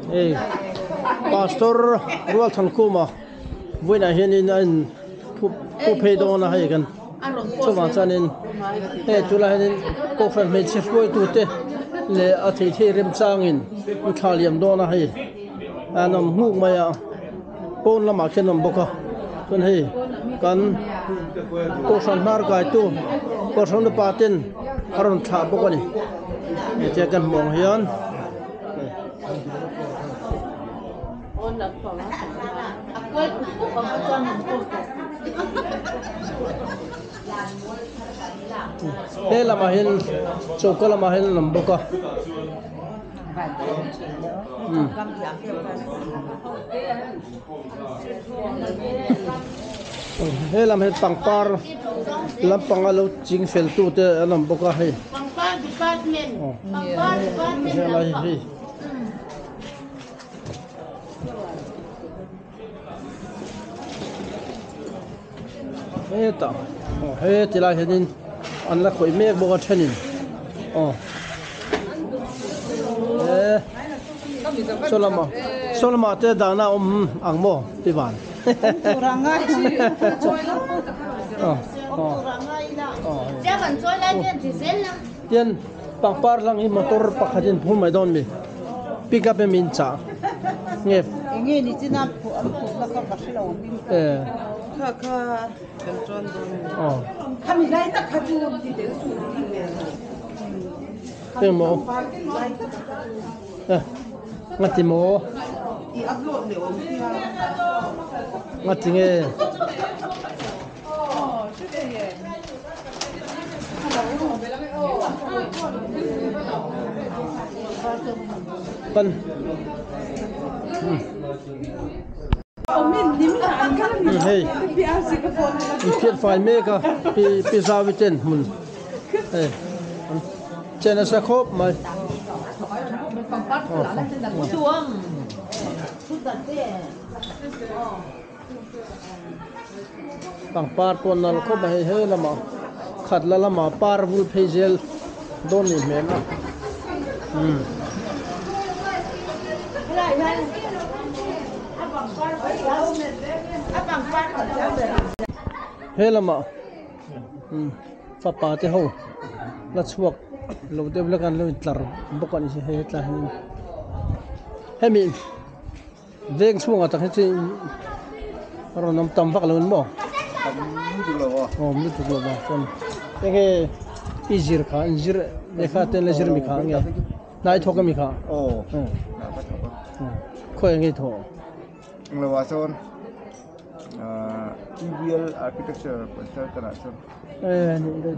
Hei pastor Rualthankhuma vawiinah hianin a in pu phei dawn a hei kan chuvang chuanin hei tunah hianin kohhran hmeichhe hruaitute leh a thei thei remchangin an thla liam dawn a hei an awm nghuk mai a pawn lamah khian an awm bawk a chuan hei kan kohhran hnar kaitu kohhran upa ten a rawn thlah bawk a ni hetia kan hmuh ang hian. He lamah hian choka lamah hian an awm bawk a. He lam hi pangpar lampanga lo ching fel tute an awm bawk a hei. Helai hi. Hetah aw he ti lai hianin an la khawih mek bawk a thenin aw he saw lamah saw lamah te dahna a awm ang maw ti van aw aw tian pangpar hlang hi motor pakhatin phur mai dawn mi pick up emaw in chah nge Enge ni china phuh an phuh na kha ka hre lo min eh Kha kha kan chuan dawn a ni. Aw. Khami lai tak kha chu ti tel chu ti hmel lo. Engmaw? Eh ngati maw? I upload leh awm sia. Ngati nge? Pan hei in phiat fai mek a pi pi zawi ten hmun hei chen nasa khawp mai. Pangpar pawh nalh khawp a hei he lamah khat la lamah par vul phei zel dawn nih hmel a umm. He lamah umm fapa te ho la chhuak lo deuh hlek an lo intlar bawk a ni hei hetlai hian hemi. Veng chhungah tak hi chu a rawn awm tam vak lo in maw? Tam lutuk lo a. Awm lutuk lo a chuan enge i zir kha in zir lehkha te la zir mi kha nge hnai thawk ami kha? Aw hnai ka thawk a. Khawi enge i thawh? Englo ah chuan TVL architecture consultant ah chuan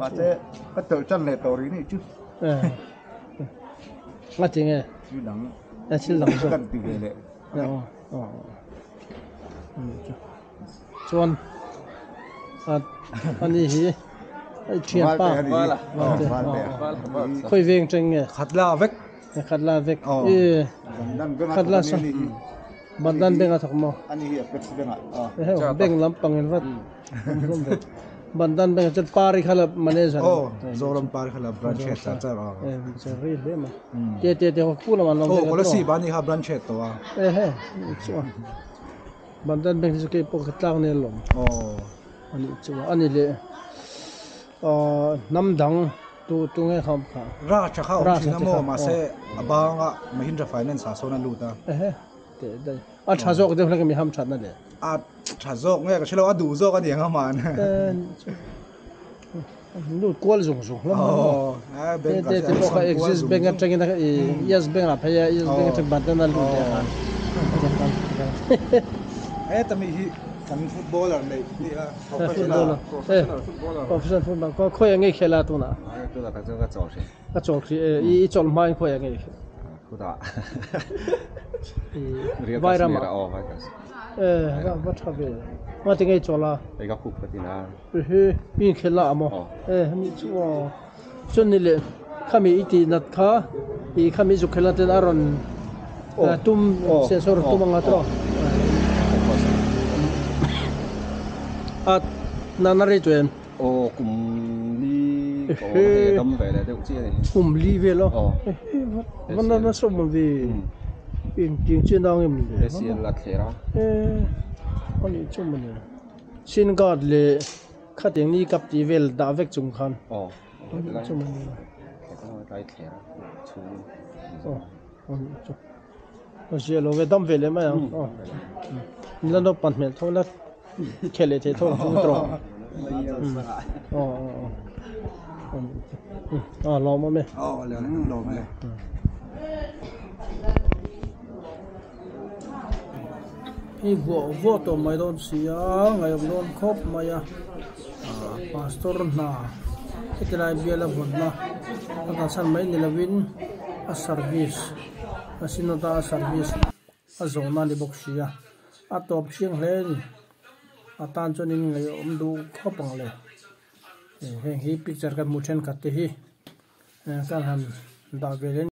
mahse ka tawlh tan leh tawh rih nih chu. Ngati nge? Thil dang. A thil dang zawk. Kan ti ve leh. Aw aw. Chuan a ani hi ai thian pa. Vala. Vala. Khoi veng teng nge? Khatla vek. Khatla vek. E. Khatla sa. Bandan beng a thawk maw? Ani hi a flex beng ah. Beng lampang in vat. Bandan beng ah chuan pari kha la manager. Aw Zoram pari kha la branch head char char a. Char ri hle mai. Te te te khu lam an lo vek a. Aw Kolasib ani kha branch head tawh a. Ehe chuan Bandan beng hi chu kei pawh ka tlak nel lo. Aw. Ani chuan ani leh hnam dang tu tu nge kha awm kha. Ra tha kha awm thin a maw mahse a banga Mahindra Finance ah sawn a lut a. Ehe teh daih. A tha zawk deuh hlek a mi ham thatna le. A tha zawk nge ka hre lo, a duh zawk a ni ang aman. Lut kual zung zung hlawm a maw. Te te te pawh kha Axis Bank atangin a Yes Bank ah phei a, Yes Bank atang Bandhan a lut leh khan. Heta mi hi kan footballer neih ni a, professional footballer. Professional footballer. Khawi ang nge i khel a tunah? Tunah ka chuan ka chawl hrih. Ka chawl hrih e, i chawl hma in khawi ang nge i khel? Khutah. Vai ramah. Eh, va tha ve. Nga ti ngei chawl a. Ei ka khup ka ti na. Ehe, mi inkhel la amaw? Eh, mi chu aw. Chuan ni leh, khami i tih nat kha, i khami zuk khel na ten a rawn tum, sensor tum anga tawh. A, na na rei tawh em? Aw, kum li. Kum li vel a va na nasa awm ve engtiang chian ang em le a nih chu mawni shin guard leh khatiang ni kap tih vel dah vek chung khan a nih chu mawni aw a nih chu. A zia lo ve dam ve leh mai ang aw la naupang hmel tho la khelh leh theih tho ang chu tawh aw aw aw a lawm awm e aw lawm e hei vuah vuah tawh mai dawn si a ngaihawm dawn khawp mai a pastor hna heti lai biala vawnna a kalsan mai ni lovin a service. A synod a service a zawhna a ni bawk si a, a tawp chiang hle a ni. A tan chuanin ngaihawm duh khawp ang le. Heng hi picture kan hmuh thenkhat te hi kan han dah ve leh.